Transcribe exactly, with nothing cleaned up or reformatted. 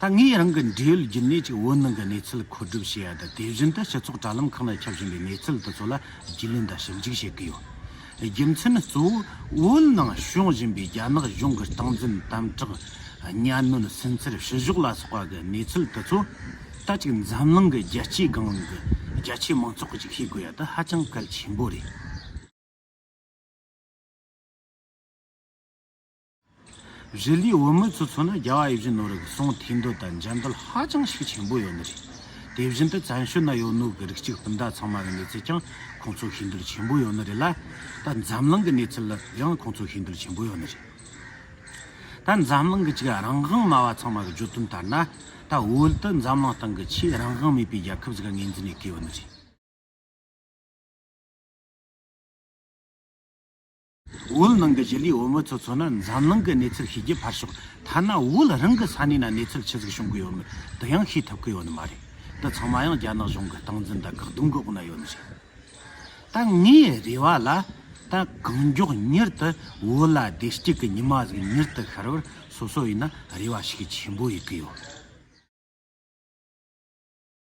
ད་ངས་རང་གི་འབྲེལ་ཡོད་བརྒྱུད་ནས་ཅིག་བོད་ནང་གི་གནས་ཚུལ་མཁོ་སྒྲུབ་བྱེད་ཡ་དང་། དེ་བཞིན་དུ་སྤྱི་ཚོགས་དྲ་ལམ་ཁག་ན་ཁྱབ་བཞིན་པའི་གནས་ཚུལ་དེ་ཚོ་ལ་རྒྱུས་ལོན་དང་ཞིབ་འཇུག་བྱེད་ཀྱི་ཡོད། རྒྱུ་མཚན་གཙོ་བོ་བོད་ནང་བྱུང་བཞིན་པའི་རྒྱ་ནག་གཞུང་གི་སྟངས་འཛིན་དམ་དྲག་གཉའ་གནོན་སུན་གཙེར་བཤུ་གཞོག་ལ་སོགས་པ་གི་གནས་ཚུལ་དེ་ཚོ་ད་ཅིག་འཛམ་གླིང་གི་རྒྱལ་སྤྱིའི་སྒང་གི་རྒྱ་ཆེའི་མང་ཚོགས་ཀྱིས་ཅིག་ཤེས་དགོས་ཡ་དེ་ཧ་ཅང་གལ་ཆེན་པོ་རེད། གཞི་ལུས་བོད་མི་ཚོ་མཚོན་ན་རྒྱལ་བ་ཡིད་བཞིན་ནོར་བུ་གི་གསུང་ཐོས་འདོད་དང་འཇོན་འདོད་ཧ་ཅང་ཞིག་ཆེན་པོ་ཡོད་ནི་རེད། དེ་བཞིན་དུ་བཙན་བྱོལ་ན་ཡོད་ནོ་གི་རིགས་གཅིག་སྤུན་ཟླ་ཚང་མ་གི་གནས་ཚུལ་ཀྱང་ཁོང་ཚོ་ཤེས་འདོད་ཆེན་པོ་ཡོད་ནི་རེད་ལ། ད་འཛམ་གླིང་གི་གནས་ཚུལ་ལ་ཡང་ཁོང་ཚོ་ཤེས་འདོད་ཆེན་པོ་ཡོད་ནི་རེད། ད་འཛམ་གླིང་གི་ཅིག་རང་དབང་སྨྲ་བ་ཚང་མ་གི་བརྗོད་དོན་ལྟར་ན། ད་བོད་དེ་འཛམ་གླིང་སྟེང་གི་ཆེས་རང་དབང་མེད་པའི་རྒྱལ་ཁབ་ཟིག་ག་ངོས་འཛིན་ཡེད་གི་ཡོད་ནི་རེད། བོད་ནང་གི་གཞི་ལུས་བོད་མི་ཚོ་མཚོན་ན་འཛམ་གླིང་གི་གནས་ཚུལ་ཤེས་རྒྱུ་ཕར་ཞོག་ཐ་ན་བོད་རང་གི་ས་གནས་ན་གནས་ཚུལ་ཆི་ཟིག་བྱུང་གི་ཡོད་མེད་དེ་ཡང་ཤེས་ཐུབ་ཀྱི་ཡོད་ནི་མ་རེད། འདི་ཚང་མ་ཡང་རྒྱ་ནག་གཞུང་གི་སྟངས་འཛིན་དང་བཀག་སྡོམ་གི་འོག་ན་ཡོད་ནི་རེད། ད་ངའི་རེ་བ་ལ། ད་གང་མགྱོགས་མྱུར་དུ་བོད་ལ་བདེ་སྐྱིད་ཀྱི་ཉི་མ་ཟིག་མྱུར་དུ་ཤར་བར་སོ་སོ་ཡིན་ན་རེ་བ་ཞིག་ཆེན་པོ་ཡེད་གི་ཡོད།